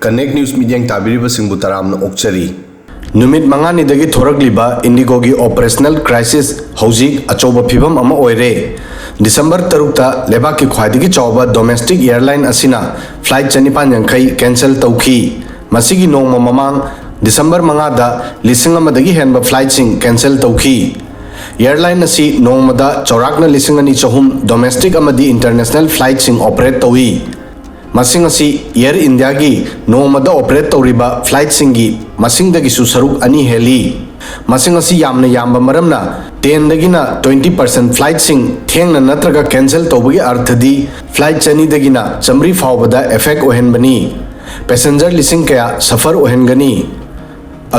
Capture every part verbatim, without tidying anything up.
Connect News ꯃꯤꯠꯌꯦꯡ ꯇꯥꯕꯤꯔꯤꯕꯁꯤꯡꯕꯨ ꯇꯔꯥꯝꯅ ꯑꯣꯛꯆꯔꯤ꯫ ꯅꯨꯃꯤꯠ ꯃꯉꯥꯅꯤꯗꯒꯤ ꯊꯣꯔꯛꯂꯤꯕ IndiGoꯒꯤ operational crisis ꯍꯧꯖꯤꯛ ꯑꯆꯧꯕ ꯐꯤꯕꯝ ꯑꯃ ꯑꯣꯏꯔꯦ꯫ ꯗꯤꯁꯦꯝꯕꯔ ꯇꯔꯨꯛꯇ ꯂꯩꯕꯥꯛꯀꯤ ꯈ꯭ꯋꯥꯏꯗꯒꯤ ꯆꯥꯎꯕ domestic airline ꯑꯁꯤꯅ flight ꯆꯅꯤꯄꯥꯟ ꯌꯥꯡꯈꯩ cancel ꯇꯧꯈꯤ꯫ ꯃꯁꯤꯒꯤ ꯅꯣꯡꯃ ꯃꯃꯥꯡ ꯗꯤꯁꯦꯝꯕꯔ ꯃꯉꯥꯗ ꯂꯤꯁꯤꯡ ꯑꯃꯗꯒꯤ ꯍꯦꯟꯕ flightꯁꯤꯡ cancel ꯇꯧꯈꯤ꯫ Airline ꯑꯁꯤ ꯅꯣꯡꯃꯗ ꯆꯥꯎꯔꯥꯛꯅ ꯂꯤꯁꯤꯡ ꯑꯅꯤ ꯆꯍꯨꯝ domestic ꯑꯃꯗꯤ international flightꯁꯤꯡ operate ꯇꯧꯏ꯫ ꯃꯁꯤꯡ ꯑꯁꯤ Air Indiaꯒꯤ ꯅꯣꯡꯃꯗ operate ꯇꯧꯔꯤꯕ flightꯁꯤꯡꯒꯤ ꯃꯁꯤꯡꯗꯒꯤꯁꯨ ꯁꯔꯨꯛ ꯑꯅꯤ ꯍꯦꯜꯂꯤ꯫ ꯃꯁꯤꯡ ꯑꯁꯤ ꯌꯥꯝꯅ ꯌꯥꯝꯕ ꯃꯔꯝꯅ ten ꯗꯒꯤꯅ twenty percent flightꯁꯤꯡ ꯊꯦꯡꯅ ꯅꯠꯇ꯭ꯔꯒ cancel ꯇꯧꯕꯒꯤ ꯑꯔꯊꯗꯤ flight ꯆꯅꯤꯗꯒꯤꯅ ꯆꯥꯃꯔꯤ ꯐꯥꯎꯕꯗ effect ꯑꯣꯏꯍꯟꯕꯅꯤ꯫ Passenger ꯂꯤꯁꯤꯡ ꯀꯌꯥ suffer ꯑꯣꯏꯍꯟꯒꯅꯤ꯫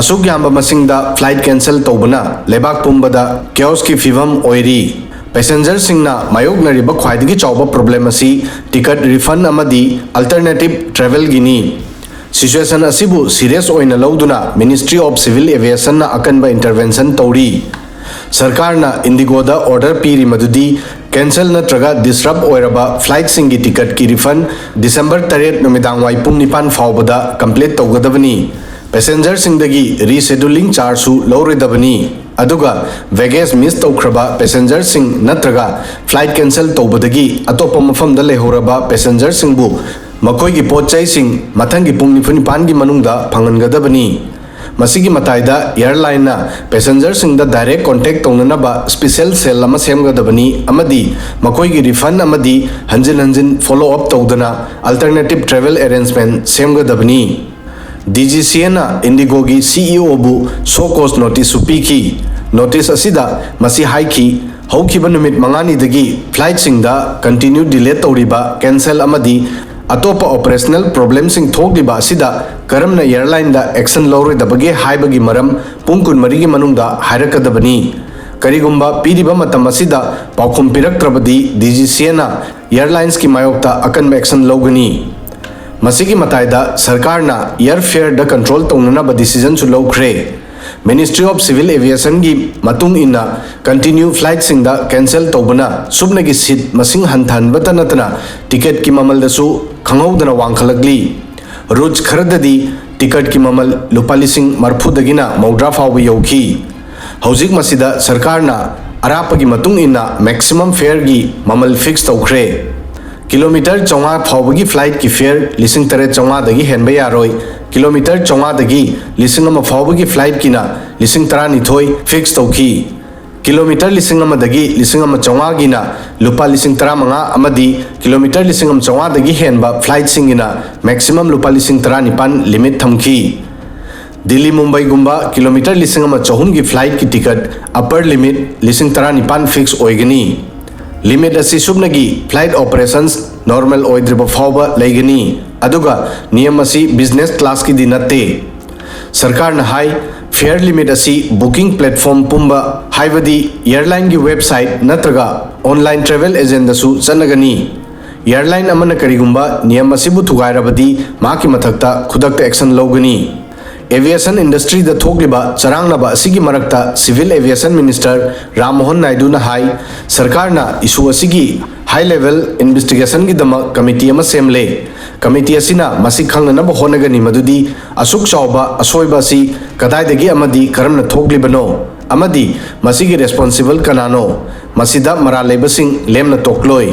ꯑꯁꯨꯛ ꯌꯥꯝꯕ ꯃꯁꯤꯡꯗ flight cancel ꯇꯧꯕꯅ ꯂꯩꯕꯥꯛ ꯄꯨꯝꯕꯗ chaosꯀꯤ ꯐꯤꯚꯝ ꯑꯣꯏꯔꯤ꯫ Passengerꯁꯤꯡꯅ ꯃꯥꯌꯣꯛꯅꯔꯤꯕ ꯈ꯭ꯋꯥꯏꯗꯒꯤ ꯆꯥꯎꯕ problem ꯑꯁꯤ ticket refund ꯑꯃꯗꯤ alternative travelꯒꯤꯅꯤ꯫ Situation ꯑꯁꯤꯕꯨ serious ꯑꯣꯏꯅ ꯂꯧꯗꯨꯅ Ministry of Civil Aviationꯅ ꯑꯀꯟꯕ intervention ꯇꯧꯔꯤ꯫ ꯁꯔꯀꯥꯔꯅ IndiGoꯗ order ꯄꯤꯔꯤ ꯃꯗꯨꯗꯤ cancel ꯅꯠꯇ꯭ꯔꯒ disrupt ꯑꯣꯏꯔꯕ flightꯁꯤꯡꯒꯤ ticketꯀꯤ refund ꯗꯤꯁꯦꯝꯕꯔ ꯇꯔꯦꯠ ꯅꯨꯃꯤꯗꯥꯡꯋꯥꯏ ꯄꯨꯡ ꯅꯤꯄꯥꯟ ꯐꯥꯎꯕꯗ complete ꯇꯧꯒꯗꯕꯅꯤ꯫ Passengerꯁꯤꯡꯗꯒꯤ rescheduling chargeꯁꯨ ꯂꯧꯔꯣꯏꯗꯕꯅꯤ꯫ ꯑꯗꯨꯒ baggage miss ꯇꯧꯈ꯭ꯔꯕ passengerꯁꯤꯡ ꯅꯠꯇ꯭ꯔꯒ flight cancel ꯇꯧꯕꯗꯒꯤ ꯑꯇꯣꯞꯄ ꯃꯐꯝꯗ ꯂꯩꯍꯧꯔꯕ passengerꯁꯤꯡꯕꯨ ꯃꯈꯣꯏꯒꯤ ꯄꯣꯠ ꯆꯩꯁꯤꯡ ꯃꯊꯪꯒꯤ ꯄꯨꯡ ꯅꯤꯐꯨ ꯅꯤꯄꯥꯟꯒꯤ ꯃꯅꯨꯡꯗ ꯐꯪꯍꯟꯒꯗꯕꯅꯤ꯫ ꯃꯁꯤꯒꯤ ꯃꯇꯥꯏꯗ airlineꯅ passengerꯁꯤꯡꯗ direct contact ꯇꯧꯅꯅꯕ special cell ꯑꯃ ꯁꯦꯝꯒꯗꯕꯅꯤ ꯑꯃꯗꯤ ꯃꯈꯣꯏꯒꯤ refund ꯑꯃꯗꯤ ꯍꯟꯖꯤꯟ ꯍꯟꯖꯤꯟ follow up ꯇꯧꯗꯅ alternative travel arrangement ꯁꯦꯝꯒꯗꯕꯅꯤ꯫ DGCAꯅ IndiGoꯒꯤ CEOꯕꯨ show cause noticeꯁꯨ ꯄꯤꯈꯤ꯫ Notice ꯑꯁꯤꯗ ꯃꯁꯤ ꯍꯥꯏꯈꯤ, ꯍꯧꯈꯤꯕ ꯅꯨꯃꯤꯠ ꯃꯉꯥꯅꯤꯗꯒꯤ flightꯁꯤꯡꯗ continue delay ꯇꯧꯔꯤꯕ, cancel ꯑꯃꯗꯤ ꯑꯇꯣꯞꯄ operational problemꯁꯤꯡ ꯊꯣꯛꯂꯤꯕ ꯑꯁꯤꯗ ꯀꯔꯝꯅ airlineꯗ action ꯂꯧꯔꯣꯏꯗꯕꯒꯦ ꯍꯥꯏꯕꯒꯤ ꯃꯔꯝ ꯄꯨꯡ ꯀꯨꯟꯃꯔꯤꯒꯤ ꯃꯅꯨꯡꯗ ꯍꯥꯏꯔꯛꯀꯗꯕꯅꯤ꯫ ꯀꯔꯤꯒꯨꯝꯕ ꯄꯤꯔꯤꯕ ꯃꯇꯝ ꯑꯁꯤꯗ ꯄꯥꯎꯈꯨꯝ ꯄꯤꯔꯛꯇ꯭ꯔꯕꯗꯤ DGCAꯅ airlinesꯀꯤ ꯃꯥꯌꯣꯛꯇ ꯑꯀꯟꯕ action ꯂꯧꯒꯅꯤ꯫ ꯃꯁꯤꯒꯤ ꯃꯇꯥꯏꯗ ꯁꯔꯀꯥꯔꯅ air fareꯗ control ꯇꯧꯅꯅꯕ decisionꯁꯨ ꯂꯧꯈ꯭ꯔꯦ꯫ Ministry of Civil Aviationꯒꯤ ꯃꯇꯨꯡ ꯏꯟꯅ continue flightꯁꯤꯡꯗ cancel ꯇꯧꯕꯅ ꯁꯨꯞꯅꯒꯤ seat ꯃꯁꯤꯡ ꯍꯟꯊꯍꯟꯕꯇ ꯅꯠꯇꯅ ticketꯀꯤ ꯃꯃꯜꯗꯁꯨ ꯈꯪꯍꯧꯗꯅ ꯋꯥꯡꯈꯠꯂꯛꯂꯤ꯫ ꯔꯨꯠꯁ ꯈꯔꯗꯗꯤ ꯇꯤꯀꯠꯀꯤ ꯃꯃꯜ ꯂꯨꯄꯥ ꯂꯤꯁꯤꯡ ꯃꯔꯤꯐꯨꯗꯒꯤꯅ ꯃꯧꯗ꯭ꯔꯥ ꯐꯥꯎꯕ ꯌꯧꯈꯤ꯫ ꯍꯧꯖꯤꯛ ꯃꯁꯤꯗ ꯁꯔꯀꯥꯔꯅ ꯑꯔꯥꯞꯄꯒꯤ ꯃꯇꯨꯡ ꯏꯟꯅ ꯃꯦꯛꯁꯤꯃꯝ ꯐꯤꯌꯔꯒꯤ ꯃꯃꯜ ꯐꯤꯛꯁ ꯇꯧꯈ꯭ꯔꯦ꯫ ꯀꯤꯂꯣꯃꯤꯇꯔ ꯆꯥꯝꯃꯉꯥ ꯐꯥꯎꯕꯒꯤ ꯐ꯭ꯂꯥꯏꯠꯀꯤ ꯐꯤꯌꯔ ꯂꯤꯁꯤꯡ ꯇꯔꯦꯠ ꯆꯥꯝꯃꯉꯥꯗꯒꯤ ꯍꯦꯟꯕ ꯌꯥꯔꯣꯏ꯫ ꯀꯤꯂꯣꯃꯤꯇꯔ ꯆꯥꯝꯃꯉꯥꯗꯒꯤ ꯂꯤꯁꯤꯡ ꯑꯃ ꯐꯥꯎꯕꯒꯤ ꯐ꯭ꯂꯥꯏꯠꯀꯤꯅ ꯂꯤꯁꯤꯡ ꯇꯔꯥꯅꯤꯊꯣꯏ ꯐꯤꯛꯁ ꯇꯧꯈꯤ꯫ ꯀꯤꯂꯣꯃꯤꯇꯔ ꯂꯤꯁꯤꯡ ꯑꯃꯗꯒꯤ ꯂꯤꯁꯤꯡ ꯑꯃ ꯆꯥꯝꯃꯉꯥꯒꯤꯅ ꯂꯨꯄꯥ ꯂꯤꯁꯤꯡ ꯇꯔꯥꯃꯉꯥ ꯑꯃꯗꯤ ꯀꯤꯂꯣꯃꯤꯇꯔ ꯂꯤꯁꯤꯡ ꯑꯃ ꯆꯥꯝꯃꯉꯥꯗꯒꯤ ꯍꯦꯟꯕ ꯐ꯭ꯂꯥꯏꯠꯁꯤꯡꯒꯤꯅ ꯃꯦꯛꯁꯤꯃꯝ ꯂꯨꯄꯥ ꯂꯤꯁꯤꯡ ꯇꯔꯥꯅꯤꯄꯥꯟ ꯂꯤꯃꯤꯠ ꯊꯝꯈꯤ꯫ ꯗꯤꯜꯂꯤ ꯃꯨꯝꯕꯩꯒꯨꯝꯕ ꯀꯤꯂꯣꯃꯤꯇꯔ ꯂꯤꯁꯤꯡ ꯑꯃ ꯆꯍꯨꯝꯒꯤ ꯐ꯭ꯂꯥꯏꯠꯀꯤ ꯇꯤꯀꯠ ꯑꯄꯔ ꯂꯤꯃꯤꯠ ꯂꯤꯁꯤꯡ ꯇꯔꯥꯅꯤꯄꯥꯟ ꯐꯤꯛꯁ ꯑꯣꯏꯒꯅꯤ꯫ ꯂꯤꯃꯤꯠ ꯑꯁꯤ ꯁꯨꯞꯅꯒꯤ ꯐ꯭ꯂꯥꯏꯠ ꯑꯣꯄꯔꯦꯁꯟꯁ ꯅꯣꯔꯃꯦꯜ ꯑꯣꯏꯗ꯭ꯔꯤꯕ ꯐꯥꯎꯕ ꯂꯩꯒꯅꯤ, ꯑꯗꯨꯒ ꯅꯤꯌꯝ ꯑꯁꯤ ꯕꯤꯖꯤꯅꯦꯁ ꯀ꯭ꯂꯥꯁꯀꯤꯗꯤ ꯅꯠꯇꯦ꯫ ꯁꯔꯀꯥꯔꯅ ꯍꯥꯏ, ꯐꯤꯌꯔ ꯂꯤꯃꯤꯠ ꯑꯁꯤ ꯕꯨꯀꯤꯡ ꯄ꯭ꯂꯦꯠꯐꯣꯔꯝ ꯄꯨꯝꯕ, ꯍꯥꯏꯕꯗꯤ ꯑꯦꯌꯔꯂꯥꯏꯟꯒꯤ ꯋꯦꯕꯁꯥꯏꯠ ꯅꯠꯇ꯭ꯔꯒ ꯑꯣꯟꯂꯥꯏꯟ ꯇ꯭ꯔꯦꯚꯦꯜ ꯑꯦꯖꯦꯟꯗꯁꯨ ꯆꯠꯅꯒꯅꯤ꯫ ꯑꯦꯌꯔꯂꯥꯏꯟ ꯑꯃꯅ ꯀꯔꯤꯒꯨꯝꯕ ꯅꯤꯌꯝ ꯑꯁꯤꯕꯨ ꯊꯨꯒꯥꯏꯔꯕꯗꯤ ꯃꯍꯥꯛꯀꯤ ꯃꯊꯛꯇ ꯈꯨꯗꯛꯇ ꯑꯦꯛꯁꯟ ꯂꯧꯒꯅꯤ꯫ ꯑꯦꯚꯤꯌꯦꯁꯟ ꯏꯟꯗꯁꯇ꯭ꯔꯤꯗ ꯊꯣꯛꯂꯤꯕ ꯆꯔꯥꯡꯅꯕ ꯑꯁꯤꯒꯤ ꯃꯔꯛꯇ civil aviation minister Ram Mohan ꯅꯥꯏꯗꯨꯅ ꯍꯥꯏ, ꯁꯔꯀꯥꯔꯅ ꯏꯁꯨ ꯑꯁꯤꯒꯤ ꯍꯥꯏ ꯂꯦꯚꯦꯜ ꯏꯟꯚꯦꯁꯇꯤꯒꯦꯁꯟꯒꯤꯗꯃꯛ ꯀꯃꯤꯇꯤ ꯑꯃ ꯁꯦꯝꯂꯦ꯫ ꯀꯃꯤꯇꯤ ꯑꯁꯤꯅ ꯃꯁꯤ ꯈꯪꯅꯅꯕ ꯍꯣꯠꯅꯒꯅꯤ ꯃꯗꯨꯗꯤ ꯑꯁꯨꯛ ꯆꯥꯎꯕ ꯑꯁꯣꯏꯕ ꯑꯁꯤ ꯀꯗꯥꯏꯗꯒꯤ ꯑꯃꯗꯤ ꯀꯔꯝꯅ ꯊꯣꯛꯂꯤꯕꯅꯣ ꯑꯃꯗꯤ ꯃꯁꯤꯒꯤ ꯔꯦꯁꯄꯣꯟꯁꯤꯕꯜ ꯀꯅꯥꯅꯣ꯫ ꯃꯁꯤꯗ ꯃꯔꯥꯜ ꯂꯩꯕꯁꯤꯡ ꯂꯦꯝꯅ ꯇꯣꯛꯂꯣꯏ꯫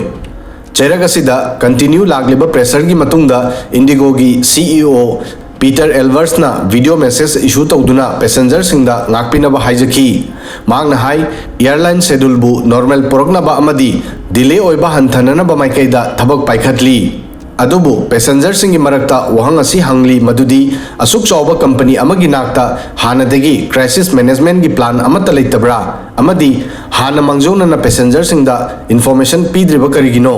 ꯆꯩꯔꯛ ꯑꯁꯤꯗ ꯀꯟꯇꯤꯅ꯭ꯌꯨ ꯂꯥꯛꯂꯤꯕ ꯄ꯭ꯔꯦꯁꯔꯒꯤ ꯃꯇꯨꯡꯗ ꯏꯟꯗꯤꯒꯣꯒꯤ ꯁꯤꯏꯑꯣ ꯄꯤꯇꯔ ꯑꯦꯜꯕꯔꯁꯅ ꯚꯤꯗꯤꯑꯣ ꯃꯦꯁꯦꯖ ꯏꯁꯨ ꯇꯧꯗꯨꯅ ꯄꯦꯁꯦꯟꯖꯔꯁꯤꯡꯗ ꯉꯥꯛꯄꯤꯅꯕ ꯍꯥꯏꯖꯈꯤ꯫ ꯃꯍꯥꯛꯅ ꯍꯥꯏ, ꯑꯦꯌꯔꯂꯥꯏꯟ ꯁꯦꯗꯨꯜꯕꯨ ꯅꯣꯔꯃꯦꯜ ꯄꯨꯔꯛꯅꯕ ꯑꯃꯗꯤ ꯗꯤꯂꯦ ꯑꯣꯏꯕ ꯍꯟꯊꯅꯅꯕ ꯃꯥꯏꯀꯩꯗ ꯊꯕꯛ ꯄꯥꯏꯈꯠꯂꯤ꯫ ꯑꯗꯨꯕꯨ ꯄꯦꯁꯦꯟꯖꯔꯁꯤꯡꯒꯤ ꯃꯔꯛꯇ ꯋꯥꯍꯪ ꯑꯁꯤ ꯍꯪꯂꯤ ꯃꯗꯨꯗꯤ ꯑꯁꯨꯛ ꯆꯥꯎꯕ ꯀꯝꯄꯅꯤ ꯑꯃꯒꯤ ꯅꯥꯛꯇ ꯍꯥꯟꯅꯗꯒꯤ ꯀ꯭ꯔꯥꯏꯁꯤꯁ ꯃꯦꯅꯦꯖꯃꯦꯟꯒꯤ ꯄ꯭ꯂꯥꯟ ꯑꯃꯠꯇ ꯂꯩꯇꯕ꯭ꯔꯥ ꯑꯃꯗꯤ ꯍꯥꯟꯅ ꯃꯥꯡꯖꯧꯅꯅ ꯄꯦꯁꯦꯟꯖꯔꯁꯤꯡꯗ ꯏꯟꯐꯣꯔꯃꯦꯁꯟ ꯄꯤꯗ꯭ꯔꯤꯕ ꯀꯔꯤꯒꯤꯅꯣ?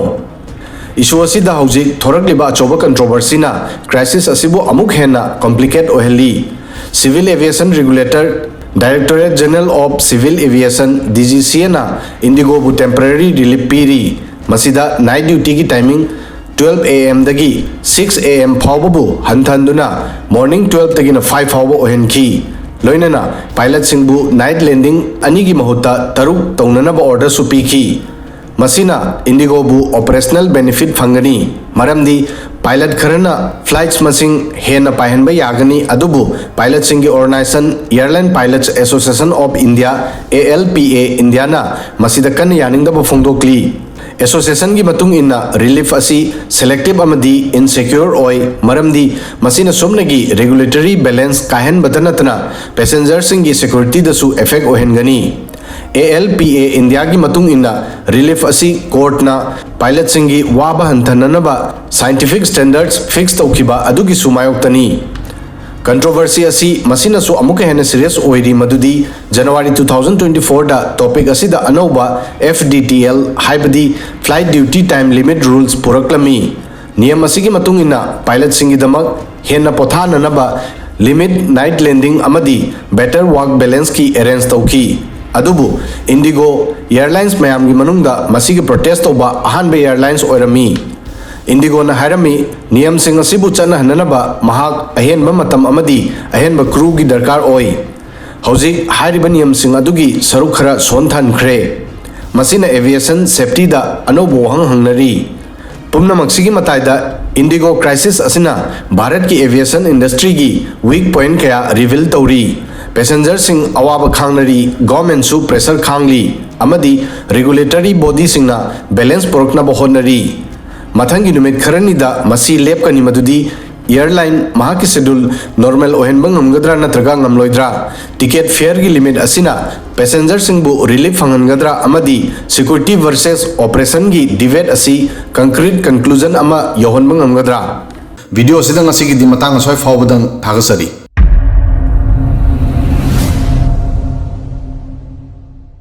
ꯏꯁꯨ ꯑꯁꯤꯗ ꯍꯧꯖꯤꯛ ꯊꯣꯔꯛꯂꯤꯕ ꯑꯆꯧꯕ ꯀꯟꯇ꯭ꯔꯣꯚꯔꯁꯤꯅ ꯀ꯭ꯔꯥꯏꯁꯤꯁ ꯑꯁꯤꯕꯨ ꯑꯃꯨꯛ ꯍꯦꯟꯅ ꯀꯣꯝꯄ꯭ꯂꯤꯀꯦꯠ ꯑꯣꯏꯍꯜꯂꯤ꯫ Civil aviation regulator, directorate general of civil aviation, ꯗꯤꯖꯤꯁꯤꯑꯦꯅ ꯏꯟꯗꯤꯒꯣꯕꯨ ꯇꯦꯝꯄꯔꯦꯔꯤ ꯔꯤꯂꯤꯐ ꯄꯤꯔꯤ꯫ ꯃꯁꯤꯗ ꯅꯥꯏꯠ ꯗ꯭ꯌꯨꯇꯤꯒꯤ ꯇꯥꯏꯃꯤꯡ ꯇꯨꯋꯦꯜꯐ ꯑꯦ ꯑꯦꯝꯗꯒꯤ ꯁꯤꯛꯁ ꯑꯦ ꯑꯦꯝ ꯐꯥꯎꯕꯕꯨ ꯍꯟꯊꯍꯟꯗꯨꯅ ꯃꯣꯔꯅꯤꯡ ꯇꯨꯋꯦꯜꯐꯇꯒꯤꯅ ꯐꯥꯏꯚ ꯐꯥꯎꯕ ꯑꯣꯏꯍꯟꯈꯤ꯫ ꯂꯣꯏꯅꯅ ꯄꯥꯏꯂꯠꯁꯤꯡꯕꯨ ꯅꯥꯏꯠ ꯂꯦꯟꯗꯤꯡ ꯑꯅꯤꯒꯤ ꯃꯍꯨꯠꯇ ꯇꯔꯨꯛ ꯇꯧꯅꯅꯕ ꯑꯣꯔꯗꯔꯁꯨ ꯄꯤꯈꯤ꯫ ꯃꯁꯤꯅ ꯏꯟꯗꯤꯒꯣꯕꯨ ꯑꯣꯄꯔꯦꯁꯅꯦꯜ ꯕꯦꯅꯤꯐꯤꯠ ꯐꯪꯒꯅꯤ꯫ ꯃꯔꯝꯗꯤ pilot ꯈꯔꯅ flights ꯃꯁꯤꯡ ꯍꯦꯟꯅ ꯄꯥꯏꯍꯟꯕ ꯌꯥꯒꯅꯤ, ꯑꯗꯨꯕꯨ pilotꯁꯤꯡꯒꯤ organization Airline Pilots Association of India, A L P A Indiaꯅ ꯃꯁꯤꯗ ꯀꯟꯅ ꯌꯥꯅꯤꯡꯗꯕ ꯐꯣꯡꯗꯣꯛꯂꯤ꯫ Associationꯒꯤ ꯃꯇꯨꯡ ꯏꯟꯅ, relief ꯑꯁꯤ selective ꯑꯃꯗꯤ insecure ꯑꯣꯏ, ꯃꯔꯝꯗꯤ ꯃꯁꯤꯅ ꯁꯨꯞꯅꯒꯤ regulatory balance ꯀꯥꯏꯍꯟꯕꯇ ꯅꯠꯇꯅ passengerꯁꯤꯡꯒꯤ securityꯗꯁꯨ effect ꯑꯣꯏꯍꯟꯒꯅꯤ꯫ A L P A Indiaꯒꯤ ꯃꯇꯨꯡ ꯏꯟꯅ, relief ꯑꯁꯤ courtꯅ pilotꯁꯤꯡꯒꯤ ꯋꯥꯕ ꯍꯟꯊꯅꯅꯕ scientific standards fix ꯇꯧꯈꯤꯕ ꯑꯗꯨꯒꯤꯁꯨ ꯃꯥꯌꯣꯛꯇꯅꯤ꯫ Controversy ꯑꯁꯤ ꯃꯁꯤꯅꯁꯨ ꯑꯃꯨꯛꯀ ꯍꯦꯟꯅ serious ꯑꯣꯏꯔꯤ, ꯃꯗꯨꯗꯤ January two thousand twenty fourꯗ topic ꯑꯁꯤꯗ ꯑꯅꯧꯕ F D T L, ꯍꯥꯏꯕꯗꯤ Flight Duty Time Limit Rules ꯄꯨꯔꯛꯂꯝꯃꯤ꯫ ꯅꯤꯌꯝ ꯑꯁꯤꯒꯤ ꯃꯇꯨꯡ ꯏꯟꯅ, pilotꯁꯤꯡꯒꯤꯗꯃꯛ ꯍꯦꯟꯅ ꯄꯣꯊꯥꯅꯅꯕ limit night landing ꯑꯃꯗꯤ better work balanceꯀꯤ arrange ꯇꯧꯈꯤ꯫ ꯑꯗꯨꯕꯨ IndiGo Airlines ꯃꯌꯥꯝꯒꯤ ꯃꯅꯨꯡꯗ ꯃꯁꯤꯒꯤ protest ꯇꯧꯕ ꯑꯍꯥꯟꯕ airlines ꯑꯣꯏꯔꯝꯃꯤ꯫ IndiGoꯅ ꯍꯥꯏꯔꯝꯃꯤ, ꯅꯤꯌꯝꯁꯤꯡ ꯑꯁꯤꯕꯨ ꯆꯠꯅꯍꯟꯅꯅꯕ ꯃꯍꯥꯛ ꯑꯍꯦꯟꯕ ꯃꯇꯝ ꯑꯃꯗꯤ ꯑꯍꯦꯟꯕ crewꯒꯤ ꯗꯔꯀꯥꯔ ꯑꯣꯏ꯫ ꯍꯧꯖꯤꯛ ꯍꯥꯏꯔꯤꯕ ꯅꯤꯌꯝꯁꯤꯡ ꯑꯗꯨꯒꯤ ꯁꯔꯨꯛ ꯈꯔ ꯁꯣꯟꯊꯍꯟꯈ꯭ꯔꯦ꯫ ꯃꯁꯤꯅ aviation safetyꯗ ꯑꯅꯧꯕ ꯋꯥꯍꯪ ꯍꯪꯅꯔꯤ꯫ ꯄꯨꯝꯅꯃꯛꯁꯤꯒꯤ ꯃꯇꯥꯏꯗ, IndiGo crisis ꯑꯁꯤꯅ ꯚꯥꯔꯠꯀꯤ aviation industryꯒꯤ weak point ꯀꯌꯥ reveal ꯇꯧꯔꯤ꯫ Passengerꯁꯤꯡ ꯑꯋꯥꯕ ꯈꯥꯡꯅꯔꯤ, governmentꯁꯨ pressure ꯈꯥꯡꯂꯤ, ꯑꯃꯗꯤ regulatory bodyꯁꯤꯡꯅ balance ꯄꯨꯔꯛꯅꯕ ꯍꯣꯠꯅꯔꯤ꯫ ꯃꯊꯪꯒꯤ ꯅꯨꯃꯤꯠ ꯈꯔꯅꯤꯗ ꯃꯁꯤ ꯂꯦꯞꯀꯅꯤ, ꯃꯗꯨꯗꯤ airline ꯃꯍꯥꯛꯀꯤ schedule normal ꯑꯣꯏꯍꯟꯕ ꯉꯝꯒꯗ꯭ꯔꯥ ꯅꯠꯇ꯭ꯔꯒ ꯉꯝꯂꯣꯏꯗ꯭ꯔꯥ? Ticket fareꯒꯤ limit ꯑꯁꯤꯅ passengerꯁꯤꯡꯕꯨ relief ꯐꯪꯍꯟꯒꯗ꯭ꯔꯥ ꯑꯃꯗꯤ security versus operationꯒꯤ debate ꯑꯁꯤ concrete conclusion ꯑꯃ ꯌꯧꯍꯟꯕ ꯉꯝꯒꯗ꯭ꯔꯥ? Video ꯑꯁꯤꯗ ꯉꯁꯤꯒꯤꯗꯤ ꯃꯇꯥꯡ ꯑꯁ꯭ꯋꯥꯏ ꯐꯥꯎꯕꯗꯪ ꯊꯥꯒꯠꯆꯔꯤ꯫